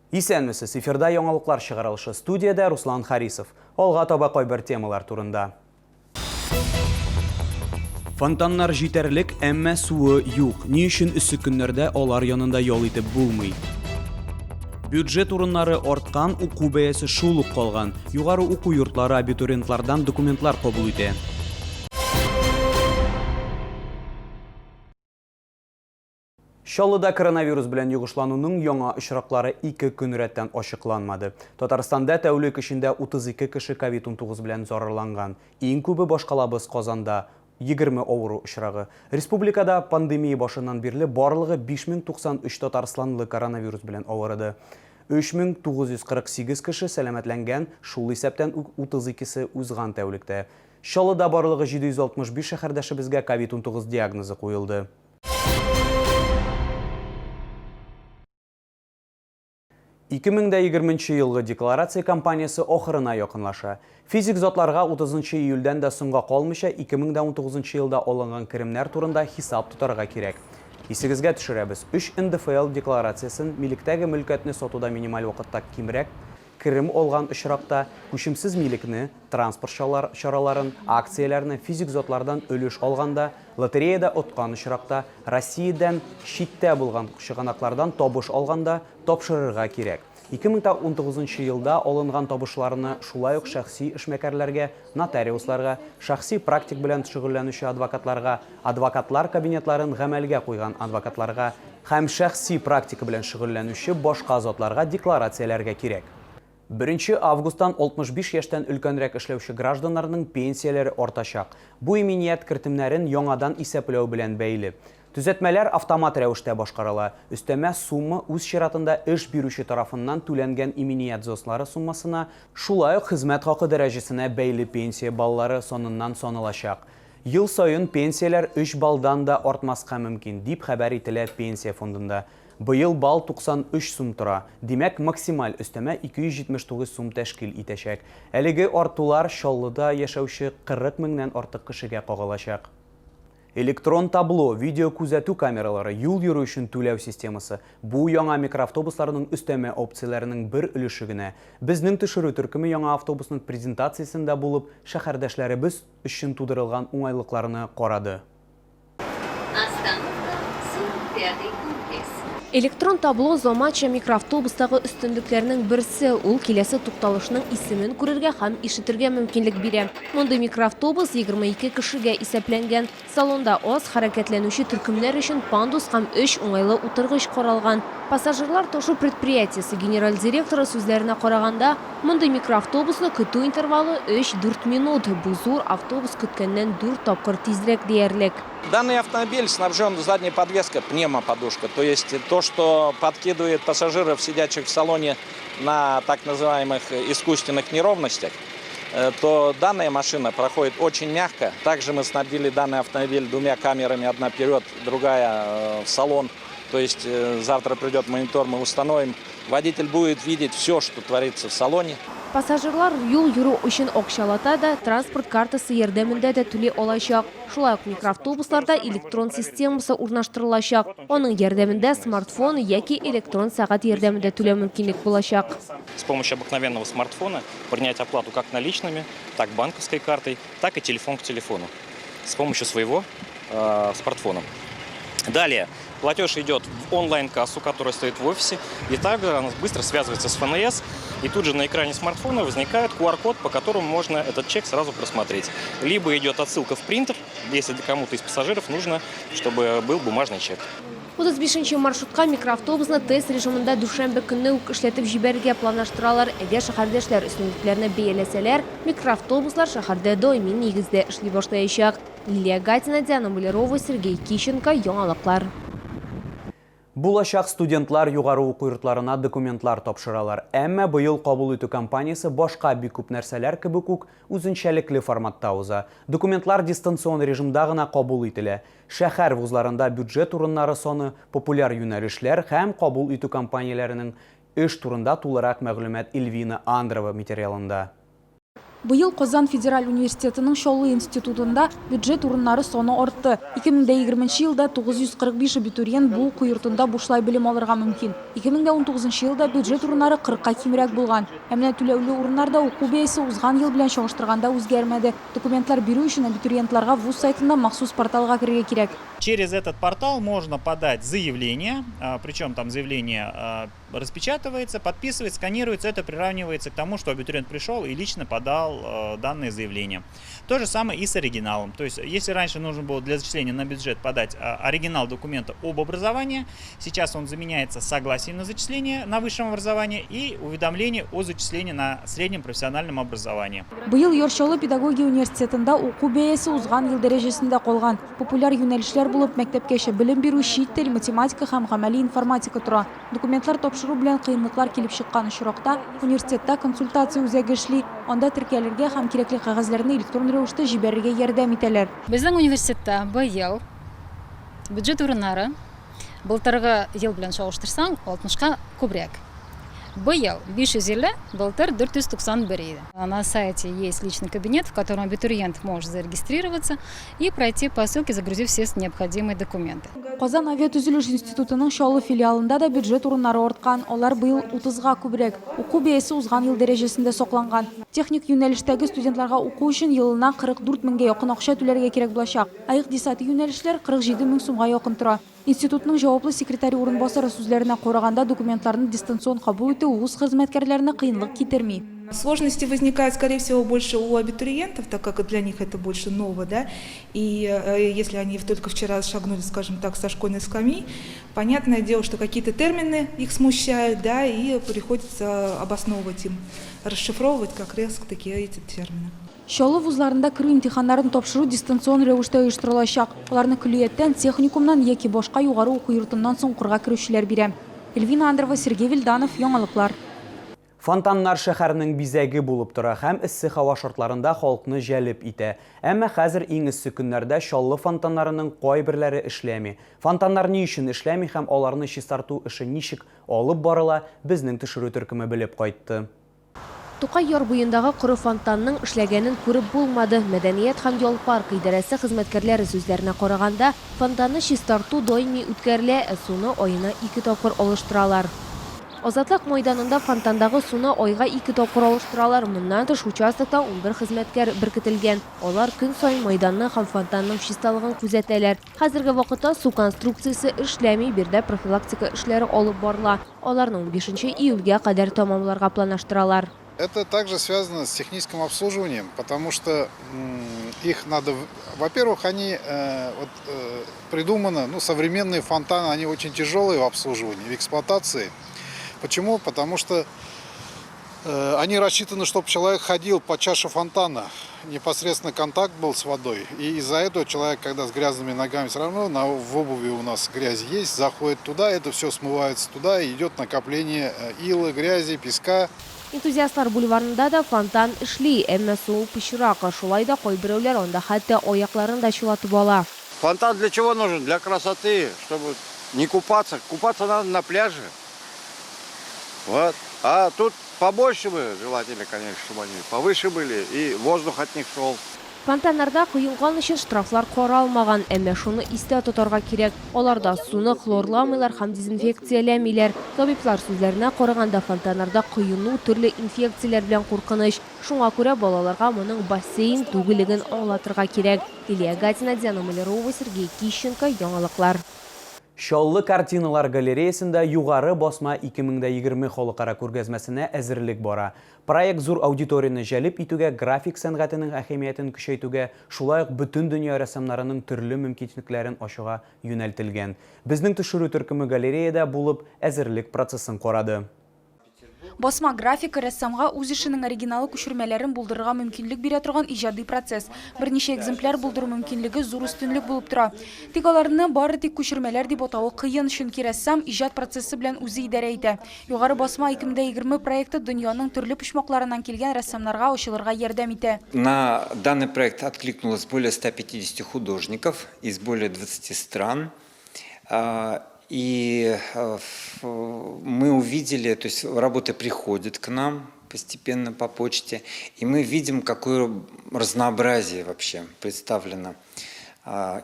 Исәнмесез, эфирда яңалыклар чыгарылышы. Студиядә Руслан Харисов. Алга таба кайбер темалар турында. Фонтаннар җитәрлек, әмма суы юк. Ни өчен эссе көннәрдә алар янында ял итеп булмый? Бюджет урыннары арткан, уку бәясе шул ук калган. Югары уку йортлары абитуриентлардан документлар кабул итә. Чаллыда коронавирус белән йогышлануның яңа очраклары ике көн рәттән ачыкланмады. Татарстанда тәүлек эчендә 32 кеше ковид-19 белән зарарланган. Иң күбе башкалабыз Казанда, 20 авыру очрагы. Республикада пандемия башыннан бирле барлыгы 5093 татарстанлы коронавирус белән авырыды. 3948 кеше сәламәтләнгән, шул исәптән үк 32-се узган тәүлектә. Чаллыда барлыгы 765 шәһәрдәшебезгә ковид-19 диагнозы куелды. 2020 елгы декларация кампаниясе ахырына якынлаша. Физик затларга 30 июльдән дә соңга калмыйча 2019 елда алынган керемнәр турында хисап тотарга кирәк. Исегезгә төшерәбез, 3 НДФЛ декларациясен милектәге мөлкәтне сатуда минималь вакытта кимрәк керем алган очракта, күчемсез милекне, транспорт чараларын, акцияләрне, физик затлардан өлеш алганда, лотереяда откан очракта, Россиядән читтә булган чыганаклардан табыш алганда, тапшырырга кирәк. 2019 елда алынган табышларны шулай ук шәхси эшмәкәрләргә, нотариусларга, шәхси практик белән шөгыльләнүче адвокатларга, адвокатлар кабинетларын гамәлгә куйган адвокатларга һәм шәхси практика белән шөгыльләнүче башка затларга декларацияләргә кирәк. Беренче августтан 65 яшьтән өлкәнрәк эшләүче гражданнарның пенсияләре артачак. Бу иминият кертемнәрен яңадан исәпләү белән бәйле. Төзәтмәләр автомат рәвештә башкарыла. Өстәмә сумма үз чиратында эш бирүче тарафыннан түләнгән иминият взнослары суммасына, шулай ук хезмәт хакы дәрәҗәсенә бәйле пенсия баллары саныннан саналачак. Ел саен пенсияләр өч баллдан да артмаска мөмкин, дип хәбәр ителә Пенсия фондында. Быел балл 93 сум тора, димәк, максималь өстәмә 279 сум тәшкил итәчәк. Әлеге артулар Чаллыда яшәүче 40 меңнән артык кешегә кагылачак. Электрон табло, видеокүзәтү камералары, юл йөрү өчен түләү системасы, бу яңа микроавтобусларның өстәмә опцияләренең бер өлеше генә. Безнең төшерү төркеме яңа автобусның презентациясендә булып, шәһәрдәшләребез өчен тудырылган уңайлыкларны карады. Остановка 45 комплекс. Электрон табло заманча микроавтобустагы өстенлекләрнең берсе, ул киләсе тукталышның исемен күрергә һәм ишетергә мөмкинлек бирә. Мондый микроавтобус 22 кешегә исәпләнгән. Салонда аз хәрәкәтләнүче төркемнәр өчен пандус һәм өч уңайлы утыргыч каралган. Пассажирлар ташу предприятиесе генераль директоры сүзләренә караганда, мондый микроавтобусны көтү интервалы өч-дүрт минут, бу зур автобус көткәннән дүрт тапкыр тизрәк диярлек. Данный автомобиль снабжен задней подвеской, пневмоподушка, то есть то, что подкидывает пассажиров, сидящих в салоне на так называемых искусственных неровностях, то данная машина проходит очень мягко. Также мы снабдили данный автомобиль двумя камерами, одна вперед, другая в салон. То есть э, завтра придет монитор, мы установим. Водитель будет видеть все, что творится в салоне. Пассажирлар юл йөрү өчен акчалата да, транспорт картасы ярдәмендә дә түли алачак. Шулай ук микроавтобусларда электрон системасы урнаштырылачак. Аның ярдәмендә смартфон яки электрон сәгать ярдәмендә түләү мөмкинлек булачак. С помощью обыкновенного смартфона принять оплату как наличными, так банковской картой, так и телефон к телефону с помощью своего э, смартфона. Далее, платеж идет в онлайн-кассу, которая стоит в офисе, и также она быстро связывается с ФНС, и тут же на экране смартфона возникает QR-код, по которому можно этот чек сразу просмотреть. Либо идет отсылка в принтер, если кому-то из пассажиров нужно, чтобы был бумажный чек. 35 нче маршрутка микроавтобусны тест режимында дүшәмбе көнне үк эшләтеп җибәрергә планлаштыралар. Әгәр шәһәрдәшләр өстенлекләрне бәяләсәләр, микроавтобуслар шәһәрдә даими нигездә эшли башлаячак. Лилия Гатина, Диана Малярова, Сергей Кищенко, Яңалыклар. Булачак студентлар югары уку йортларына документлар тапшыралар. Әмма быел кабул итү кампаниясе башка бик күп нәрсәләр кебек үк үзенчәлекле форматта уза. Документлар дистанцион режимда гына кабул ителә. Шәһәр вузларында бюджет урыннары саны, популяр юнәлешләр һәм кабул итү кампанияләренең эш турында тулырак мәгълүмат Эльвина Андрова материалында. Быел Казан федераль университетының Чаллы институтында бюджет урыннары саны артты. 2020 нче елда 945 абитуриент бу уку йортында бушлай белем алырга мөмкин. 2019 елда бюджет урыннары 40 ка кимрәк булган. Ә менә түләүле урыннарда уку бәясе узган ел белән чагыштырганда үзгәрмәде. Документлар бирү өчен абитуриентларга вуз сайтында махсус порталга керергә кирәк. Через этот портал можно подать заявление, причем там заявление распечатывается, подписывается, сканируется, это приравнивается к тому, что абитуриент пришел и лично подал данное заявление. То же самое и с оригиналом. То есть, если раньше нужно было для зачисления на бюджет подать оригинал документа об образовании, сейчас он заменяется согласием на зачисление на высшем образовании и уведомление о зачислении на среднем профессиональном образовании. Быел Яр Чаллы педагогия университетында уку бәясе узган ел дәрәҗәсендә калган. Популяр юнәлешләр булып мәктәпкәчә белем бирү, чит тел, математика һәм гамәли информатика тора. Документлар тапшыру белән кыенлыклар килеп чыккан очракта, университетта консультация үзәге эшли, анда теркәлергә һәм кирәкле кәгазьләрне электрон рәвештә җибәрергә ярдәм итәләр. Безнең университетта быел бюджет урыннары былтыргы ел белән чагыштырсаң, 60-ка күбрәк. Быел 550, былтыр 491 иде. На сайте есть личный кабинет, в котором абитуриент может зарегистрироваться и пройти по ссылке, загрузив все необходимые документы. Казан авиатөзелеш институтының Чаллы филиалында да бюджет урыннары арткан. Алар быел 30-га күбрәк. Уку бәясе узган ел дәрәҗәсендә сакланган. Техник юнәлештәге студентларга уку өчен елына 44 меңгә якын акча түләргә кирәк булачак. Ә икътисади юнәлешләр 47 мең сумга якын тора. Институтның җаваплы секретаре урынбасары сүзләренә караганда, документларны дистанцион кабул итү вуз хезмәткәрләренә кыенлык китерми. Сложности возникают, скорее всего, больше у абитуриентов, так как для них это больше ново, да, и если они только вчера шагнули, скажем так, со школьной скамьи, понятное дело, что какие-то термины их смущают, да, и приходится обосновывать им, расшифровывать как раз таки эти термины. Чаллы вузларында керү имтиханнарын тапшыру дистанцион рәвештә оештырылачак. Аларны көллияттән, техникумнан яки башка югары уку йортыннан соң укырга керүчеләр бирә. Эльвина Андрова, Сергей Вильданов, Яңалыклар. Фонтаннар шәһәрнең бизәге булып тора һәм эссе һава шартларында халыкны җәлеп итә. Әмма хәзер иң эссе көннәрдә Чаллы фонтаннарының кайберләре эшләми. Фонтаннар ни өчен эшләми һәм аларны чистарту эше ничек алып барыла, безнең төшерү төркеме белеп кайтты. Тукай яр буендагы коры фонтанның эшләгәнен күреп булмады. Мәдәният һәм ял паркы идарәсе хезмәткәрләре сүзләренә караганда, фонтанны чистарту даими үткәрелә, ә суны аена ике тапкыр алыштыралар. Азатлык майданында фонтандагы суны айга ике тапкыр алыштыралар. Моннан тыш, участокта 11 хезмәткәр беркетелгән. Алар көн саен майданны һәм фонтанның чисталыгын күзәтәләр. Хәзерге вакытта су конструкциясе эшләми, биредә профилактика эшләре алып барыла. Аларны 15 июльгә кадәр тәмамларга планлаштыралар. Это также связано с техническим обслуживанием, потому что их надо, во-первых, они вот, придуманы, ну, современные фонтаны, они очень тяжелые в обслуживании, в эксплуатации. Почему? Потому что они рассчитаны, чтобы человек ходил по чаше фонтана, непосредственно контакт был с водой. И из-за этого человек, когда с грязными ногами, все равно в обуви у нас грязь есть, заходит туда, это все смывается туда, и идет накопление ила, грязи, песка. Энтузиастлар бульварында да фонтан эшли, әмма суы пычрак. Шулай да кайберәүләр анда хәтта аякларын да чылатып ала. Фонтан для чего нужен? Для красоты, чтобы не купаться. Купаться надо на пляже. Вот. А тут побольше бы желательно, конечно, чтобы они повыше были и воздух от них шел. Фонтаннарда коенган өчен штрафлар каралмаган, әмма шуны истә тотарга кирәк. Аларда суны хлорламыйлар һәм дезинфекцияләмиләр. Табиблар сүзләренә караганда, фонтаннарда коену төрле инфекцияләр белән куркыныч. Шуңа күрә балаларга моның бассейн түгеллеген аңлатырга кирәк. Лилия Гатина, Диана Малярова, Сергей Кищенко, Яңалыклар. Чаллы картиналар галереясында Югары басма 2020 халыкара күргәзмәсенә әзерлек бара. Проект зур аудиторияне җәлеп итүгә, график сәнгатенең әһәмиятен көчәйтүгә, шулай ук бөтен дөнья рәссамнарының төрле мөмкинлекләрен ачуга юнәлтелгән. Безнең төшерү төркеме галереяда булып, әзерлек процессын карады. Басма графика рәссамга үз эшенең оригиналы күчермәләрен булдырырга мөмкинлек бирә торган иҗади процесс. Берничә экземпляр булдыру мөмкинлеге зур өстенлек булып тора. Тик аларны бары тик күчермәләр дип атавы кыен, чөнки рәссам иҗат процессы белән үзе идарә итә. Югары басма 2020 проекты дөньяның төрле почмакларыннан килгән рәссамнарга ачылырга ярдәм итә. На данный проект откликнулось более 150 художников из более 20 стран. И мы увидели, то есть работы приходят к нам. постепенно по почте. И мы видим, какое разнообразие вообще представлено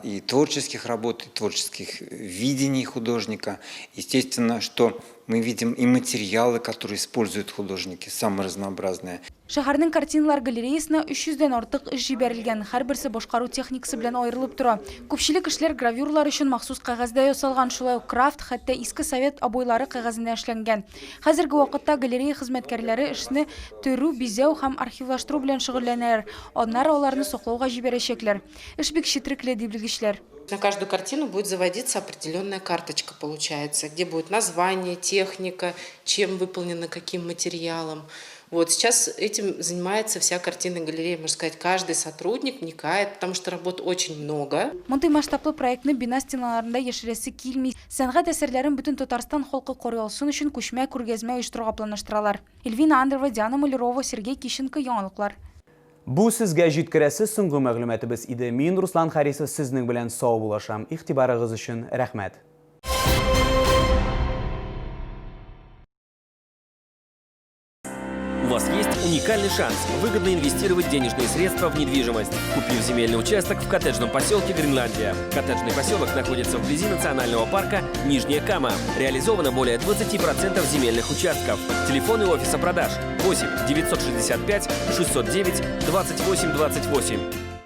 и творческих работ, и творческих видений художника. Естественно, что мы видим и материалы, которые используют художники, самые разнообразные. Шәһәрнең картиналар галереясына 300 дән артык эш җибәрелгән. Һәрберсе башкару техникасы белән аерылып тора. Күпчелек эшләр гравюралар өчен махсус кәгазьдә ясалган, шулай ук крафт, хәтта иске совет обойлары кәгазендә эшләнгән. Хәзерге вакытта галерея хезмәткәрләре эшне төрү, бизәү һәм архивлаштыру белән шөгыльләнәләр. Аннары аларны саклауга җибәрәчәкләр. Эш бик четерекле, ди белгечләр. На каждую картину будет заводиться определенная карточка, получается, где будет название, техника, чем выполнено, каким материалом. Вот сейчас этим занимается вся картинная галерея, можно сказать, каждый сотрудник вникает, потому что работ очень много. Мондый масштаблы проектны бина стеналарында яшерәсе килми. Сәнгать әсәрләрен бөтен Татарстан халкы карый алсын өчен күчмә күргәзмә оештырырга планлаштыралар. Эльвина Андреева, Диана Малярова, Сергей Кищенко, Яңалыклар. Бу сезгә җиткерәсе соңгы мәгълүматыбыз иде. Мин, Руслан Харисов, сезнең белән саубуллашам. Игътибарыгыз өчен рәхмәт. У вас есть уникальный шанс выгодно инвестировать денежные средства в недвижимость, купив земельный участок в коттеджном поселке Гренландия. Коттеджный поселок находится вблизи национального парка Нижняя Кама. Реализовано более 20% земельных участков. Телефоны офиса продаж 8 965 609 28 28.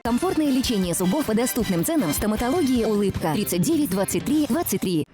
Комфортное лечение зубов по доступным ценам в стоматологии «Улыбка» 39 23 23.